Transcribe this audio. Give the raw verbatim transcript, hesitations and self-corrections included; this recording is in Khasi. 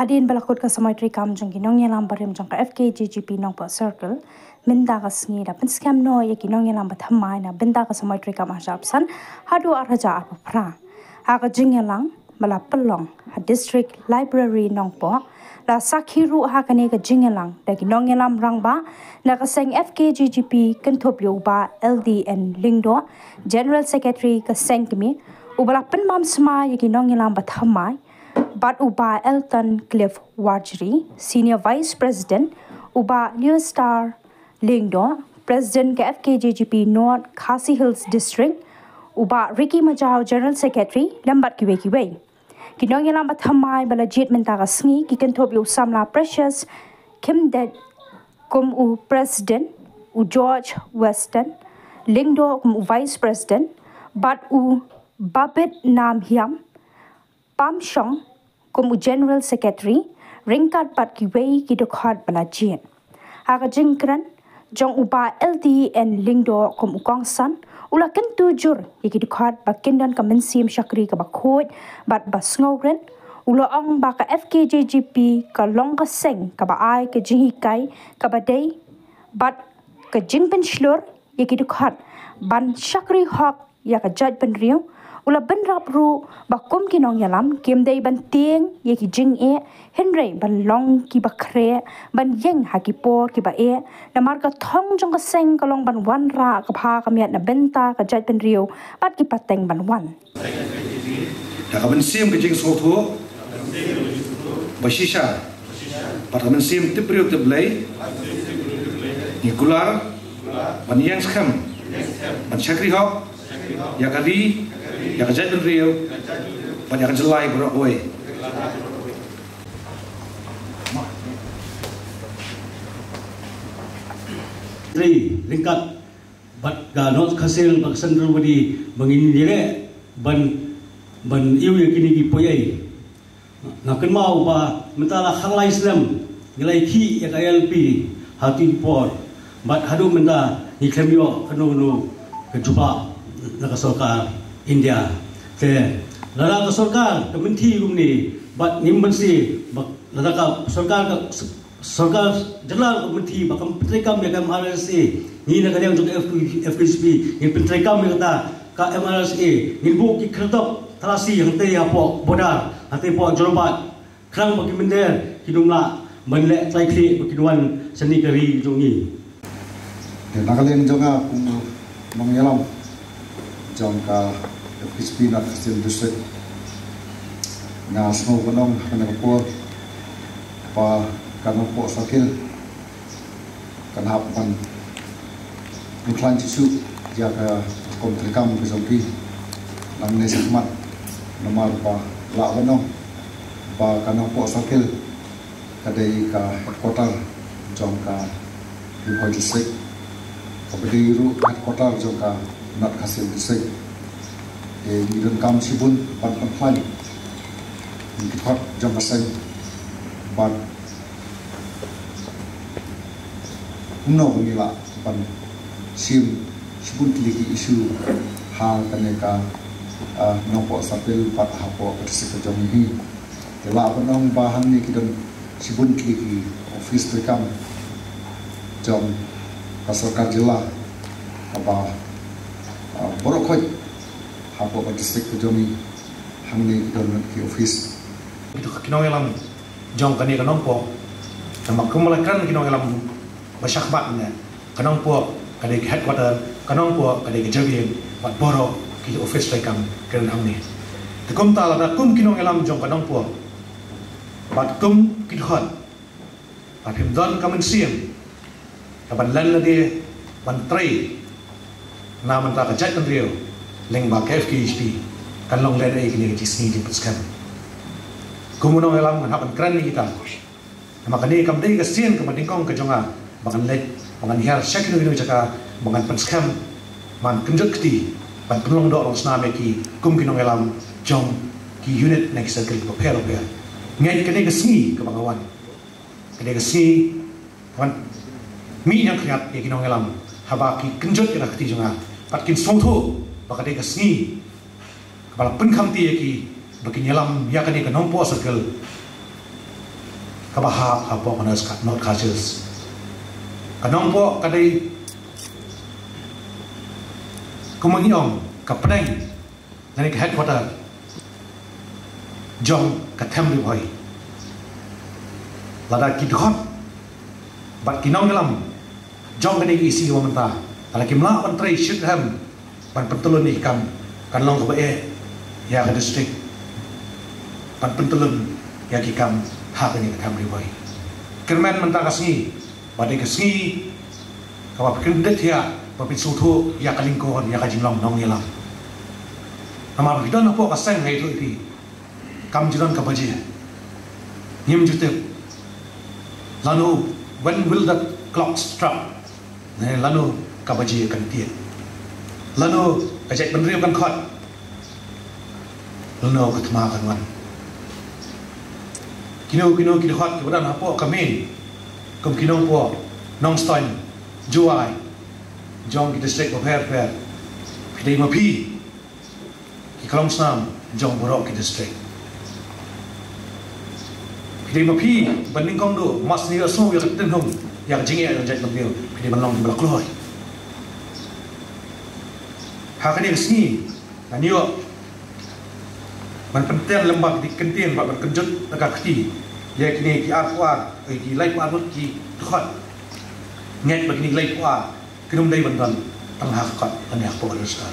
Hadien ba la kut ka samoi treikam jong ki nongïalam barim jong ka F K J G P Nongpoh Circle, mynta ka sngi la pynskhem noh ïa ki nongïalam bathymmai na bynta ka samoi treikam arhajar arphew san haduh arhajar arphew phra. Ha ka jingïalang ba la pynlong ha District Library Nongpoh, la sakhi ruh ha kane ka jingïalang da ki nongïalam rangbah na ka seng F K J G P, kynthup ïa u Bah L D N Lyngdoh, General Secretary ka seng kmie, uba la pynbam smai ïa ki nongïalam bathymmai, bad u Bah Elton Cliff Warjri, Senior Vice President, u Bah Leostar Lyngdoh, President ka F K J G P North Khasi Hills District, u Bah Ricky Majaw, General Secretary, lem bad kiwei kiwei. Ki nongïalam bathymmai ba la jied mynta ka sngi ki kynthup ïa u samla Precious Khymdeit kum u President, u George Weston Lyngdoh kum u Vice President, bad u Babit Namhiam Pamshong kum u General Secretary, ryngkat bad kiwei ki dkhot ba la jied. Ha ka jingkren jong u Bah L D N Lyngdoh kum u kongsan, u la kyntu jur ïa ki dkhot ba kin don ka mynsiem shakri kaba khuid bad ba sngewrit. U la ong ba ka F K J G P ka long ka seng kaba ai ka jinghikai kaba dei bad ka jingpynshlur ïa ki dkhot ban shakri hok ïa ka jaitbynriew. U la bynrap ruh ba kum ki nongïalam kim dei ban tieng ïa ki jingeh, hynrei ban long kiba khreh, ban ïeng ha ki por kiba eh. Namar ka thong jong ka seng ka long ban wanrah ka bha ka miat na bynta ka jaitbynriew bad ki pateng ban wan. Da ka mynsiem ka jingsngewthuh ba shisha bad ka mynsiem tip briew tip Blei, ngi kular ban ïeng skhem ban shakri hok ïa ka ri, ïa ka jaitbynriew bad ïa ka jylla baroh kawei. Ri, ryngkat bad ka North Khasi Hills bad ka Central Wadi ba ngin ïaleh ban, ban ïoh ïa kine ki poiei. Nga kynmaw ba mynta la khatlai snem ngi la ïakhih ïa ka I L P ha ki por bad haduh mynta ngi khlem ïoh kano kano ka jubab na ka sorkar India. Te lada ka sorkar ka mynthi kumne bad ngim banse ba lada ka sorkar ka Sorkar jylla ka mynthi ba kam pyntreikam ïa ka M R S A. Ngi na ka liang jong ka F K J P ngin pyntreikam ïa kata ka M R S A. Ngin buh ki kyrtop thrasi hangtei hapoh border, hangtei hapoh Jorabat. Khnang ba ki mynder kin ym lah ban leh trai khlieh ba kin wan shane ka ri jong ngi. Te na ka liang jong nga kum u nongïalam jong ka F K J P North Khasi Hills District, nga sngew ban ong ha kane ka por ba ka Nongpoh Circle kan hap ban pynkhlaiñ shuh shuh ïa ka rukom treikam ka jong ki nangne shakhmat, namar ba lah ban ong ba ka Nongpoh Circle ka dei ka headquarter jong ka Ri Bhoi District, kaba dei ruh headquarter jong ka North Khasi Hills District. Te ngi donkam shibun ban pynkhlaiñ ïa ki dkhot jong ka seng bad kumno ba ngi lah ban shim shibun tylli ki issue ha kane ka, ah, Nongpoh Circle bad hapoh ka district ka jong ngi hi. Te lah ban ong ba hangne ki don shibun tylli ki office treikam jong ka sorkar jylla kaba, ah, baroh khoit hapoh ka district ka jong ngi hangne ki don ki office. Ki nongïalam jong kane ka Nongpoh, namar kumba la kren ki nongïalam ba shakhmat ne, ka Nongpoh ka dei ka headquarter, ka Nongpoh ka dei ka jabieng bad baroh ki office treikam ki don hangne. Te kumta lada kum ki nongïalam jong ka Nongpoh bad kum ki dkhot, lada phim don ka mynsiem ka ban len lade ban trei na bynta ka jaitbynriew lyngba ka F K J P, kan long lehnohei kine ki sngi jingpynskhem. Kum u nongïalam ngan hap ban kren ïa kita. Namar kane kam dei ka sien kaba nyngkong ka jong nga ba ngan leit, ba ngan hiar sha kino kino ki jaka, ba ngan pynskhem, ba ngan kynjot kti, ban pynlong doh long snam ïa ki kum ki nongïalam jong ki unit ne ki circle kiba pher bapher. Ngeit kane ka sngi kaba nga wan, kane ka sngi ka ban mih ñiangkhriat ïa ki nongïalam haba ki kynjot ïa ka kti jong nga bad kin sngewthuh ba ka dei ka sngi kaba la pynkhamti ïa ki ba kin ïalam ïa kane ka Nongpoh Circle kaba hap hapoh ka North Khasi Hills. Ka Nongpoh ka dei, kumba ngi ong, ka pdeng lane ka headquarter jong ka them Ri Bhoi. Lada ki dkhot bad ki nongïalam jong kane ka E C ka mynta, lada kim lah ban trei shitrhem ban pyntylun ïa ki kam, kan long kaba eh ïa ka district ban pyntylun ïa ki kam ha kane ka them Ri Bhoi. Kyrmen mynta ka sngi ba dei ka sngi kaba phin kyndit ïa, ba phin sngewthuh ïa ka lyngkor, ïa ka jinglong nongïalam. Namar phi don hapoh ka seng, nga ïathuh ïa phi, kam ju don ka baje. Ngim ju tip lano, when will that clock strike? Ne lano ka baje kan tied? Lano ka jaitbynriew kan khot? Lano ka thma kan wan? Kino kino ki dkhot kiba don hapoh ka mei, kum ki Nongpoh, Nongstoiñ, Jowai, jong ki district bapher bapher, phi dei ma phi ki khlongsnam jong baroh ki district. Phi dei ma phi ban nyngkong duh, ma sniew sngew ïa ka tynhung, ïa ka jingeh ïa ka jaitbynriew, phi dei ban long kiba la kloi. Ha kane ka sngi ngan ïoh ban pyntieng lem bad ki kyntien bad ban kynjut da ka kti ïa kine ki arphew ar, eh, ki laiphew ar ngut ki dkhot. Ngeit ba kine ki laiphew ar kim dei ban don tang ha ka kot lane hapoh ka register.